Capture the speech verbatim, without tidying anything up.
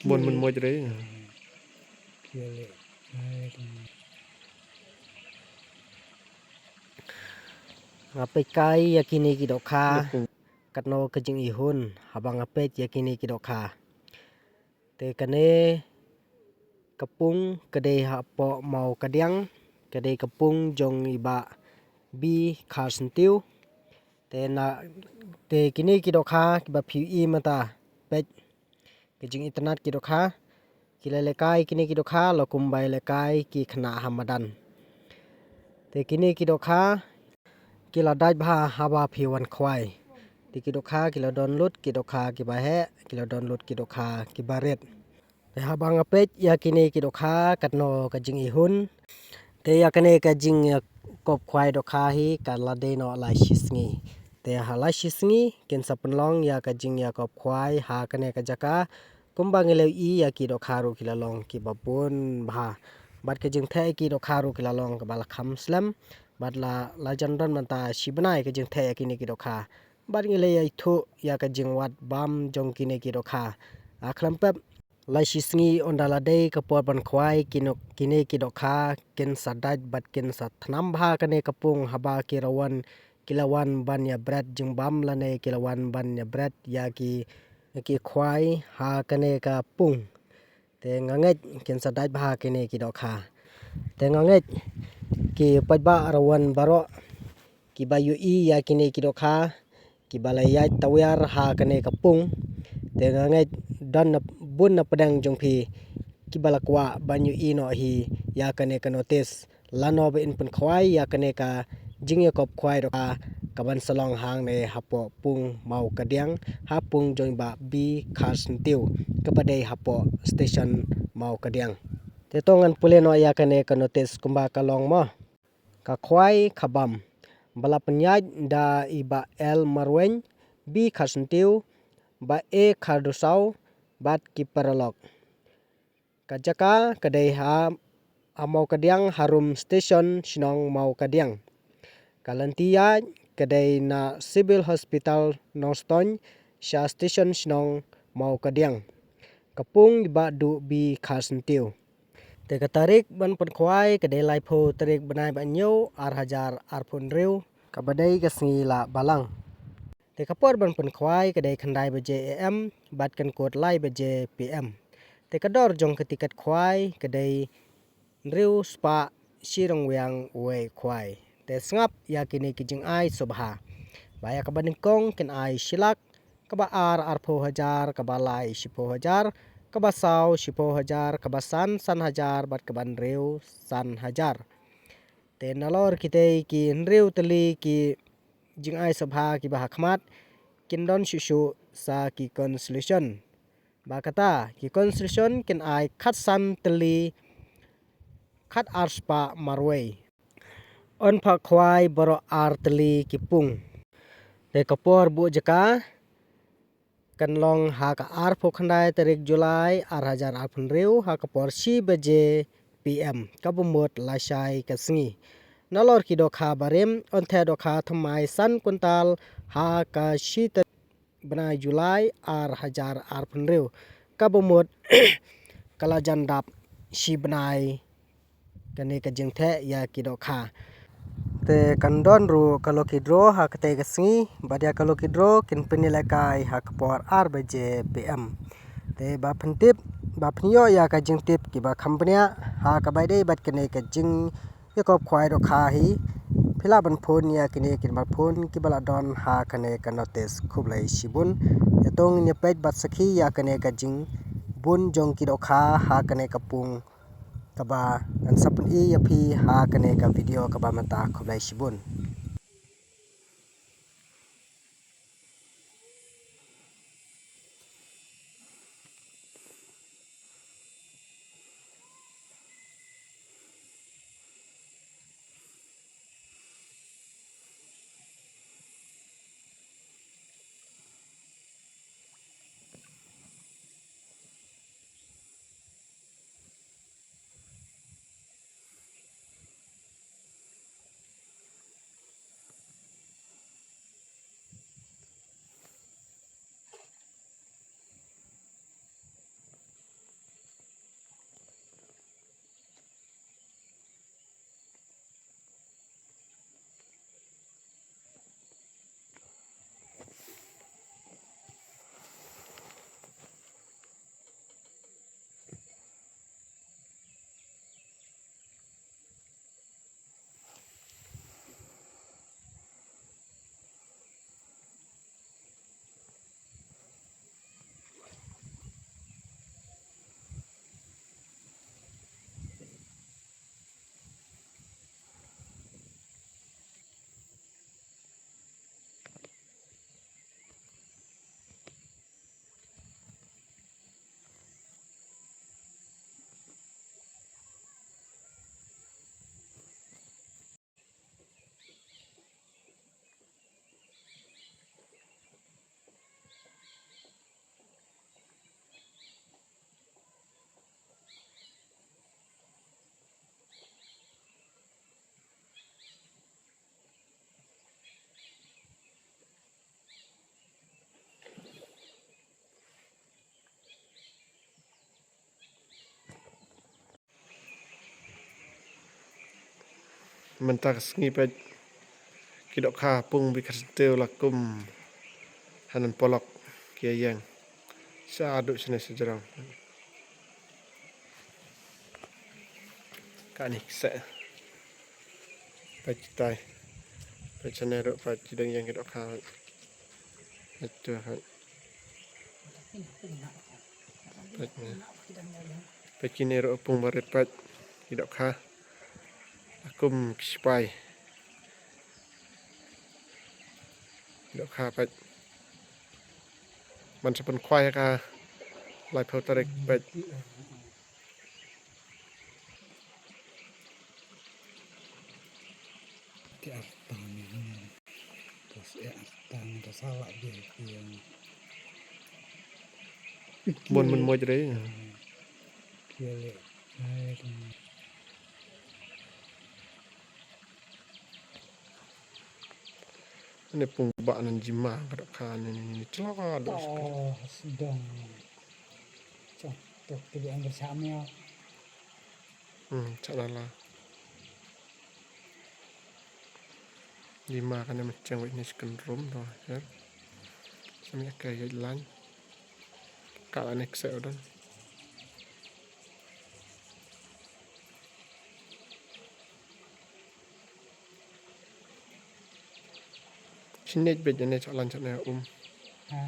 Mon mon moj re. Nga peit kai ïa kine ki dohkha. Katno ka jingihun haba nga peit ïa kine ki dohkha. Te kane ka pung ka dei hapoh Mawkadiang, ka dei ka pung jong i Bah B Kharsyntiew. Te na, te kine ki dohkha kiba phi ïohi mynta, peit, ka jingitynnad ki dohkha, ki la lehkai kine ki dohkha la kumba lehkai ki khynnah ha madan. Te kine ki dohkha ki la dait bha haba phi wan khwai. Te ki dohkha ki la don lut ki dohkha kiba heh, ki la don lut ki dohkha kiba rit. Te haba nga peit ïa kine ki dohkha katno ka jingihun. Te ïa kane ka jingïakop khwai dohkha hi ka la dei noh lai shi sngi. Te ha lai shi sngi kin sa pynlong ïa ka jingïakop khwai ha kane ka jaka. Kumba ngi la ïohi ïa ki dohkha ruh ki la long kiba bun bha. Bad ka jingtheh ïa ki dohkha ruh ki la long kaba la kham slem. Bad la, la jan don mynta shi bnai ka jingtheh ïa kine ki dohkha. Bad ngi la ïathuh ïa ka jingwad bam jong kine ki dohkha. Ah, khlem pep, lai shi sngi ynda la dei ka por ban khwai, kino, kine ki dohkha kin sa dait bad kin sa thnam bha kane ka pung haba ki rawan, ki la wan ban ïabret jingbam lane ki la wan ban ïabret ïa ki, ki khwai ha kane ka pung. Te nga ngeit kin sa dait bha kine ki dohkha. Te nga ngeit ki paidbah rawan baroh kiba ïohi ïa kine ki dohkha, kiba la ïaid tawiar ha kane ka pung. Te nga ngeit don na, bun na pdeng jong phi kiba la kwah ban ïohi noh hi ïa kane ka notis. Lano ba in pynkhwai ïa kane ka jingïakop khwai dohkha kaban sa long hangne hapoh pung Mawkadiang, ha pung jong i Bah B Kharsyntiew, kaba dei hapoh station Mawkadiang. Te to ngan pule noh ïa kane ka notis kumba ka long mo. Ka khwai ka bam ba la pynïaid da i Bah L Marwein, B Kharsyntiew, Bah A Khardusaw bad ki paralok. Ka jaka ka dei ha, ha Mawkadiang, harum station shnong Mawkadiang. Ka lynti ïaid ka dei na Civil Hospital Nongstoiñ sha station shnong Mawkadiang. Ka pung i Bah Duh B Kharsyntiew. Te ka tarik ban pynkhwai ka dei laiphew tarik bnai ba hynñiew ar hajar arphew hynriew, kaba dei ka sngi la balang. Te ka por ban pynkhwai ka dei khyndai baje A M bad kan kut lai baje P M. Te ka dor jong ka tiket khwai ka dei hynriew spah shi ryngwiang uwei khwai. Te sngap ïa kine ki jingai sngewbha. Ba ïa kaba nyngkong kin ai shi lak, kaba ar arphew hajar, kaba lai shiphew hajar, kaba saw shiphew hajar, kaba san san hajar bad kaba hynriew san hajar. Te nalor kitei ki hynriew tylli ki jingai sngewbha kiba ha khmat kin don shuh shuh sa ki consolation. Ba kata ki consolation kin ai khatsan tylli khatar spah marwei. Yn phah khwai baroh ar tylli ki pung. Te ka por buh jaka kan long ha ka arphew khyndai tarik July ar hajar arphew hynriew ha ka por shi baje P M, kaba mut lashai ka sngi. Nalor ki dohkha barim, yn theh dohkha thymmai san kwintal ha ka shi tarik bnai July ar hajar arphew hynriew, kaba mut ka la jan dap shi bnai kane ka jingtheh ïa ki dohkha. Te kan don ruh ka lucky draw ha katei ka sngi, bad ïa ka lucky draw kin pynïalehkai ha ka por ar baje P M. Te ba pyntip, ba pynïoh ïa ka jingtip kiba kham bniah ha kaba ïadei bad kane ka jing ïakop khwai dohkha hi, phi lah ban phone ïa kine ki number phone kiba la don ha kane ka notis. Khublei shibun. Ïa to ngin ïa peit bad sakhi ïa kane ka jingbun jong ki dohkha ha kane ka pung kaba ngan sa pyni ïa phi ha kane ka video kaba mynta. Khublei shibun. Mynta ka sngi peit ki dohkha pung bad ki khyrsniew la kum ha nan polok ki ïeng. Sa duh shane sa jrong. Kane kseh. Peit kitai. Peit shane ruh peit ki dang ïeng ki dohkha. Peit tu peit. Peit ne. Peit kine ruh pung barit peit. Ki dohkha. La kum ki sipai. Ki dohkha peit. Ban sa pynkhwai ha ka laiphew tarik peit. Ki artang ni. Terus eh artang dah salah dia yang Mon men mo jre. Kiale. Ai, ne pung ba nan jima ka dohkha ne ne ne chlok. Oh, sedang. Cok, tok tu yang bersama. Hmm, cak lala. Jima kane machang wei ne second room tu, ya. Sami ka ya lan. Ka la ne kseh u don. Sini bej ne cak lan cak ne um. Ha.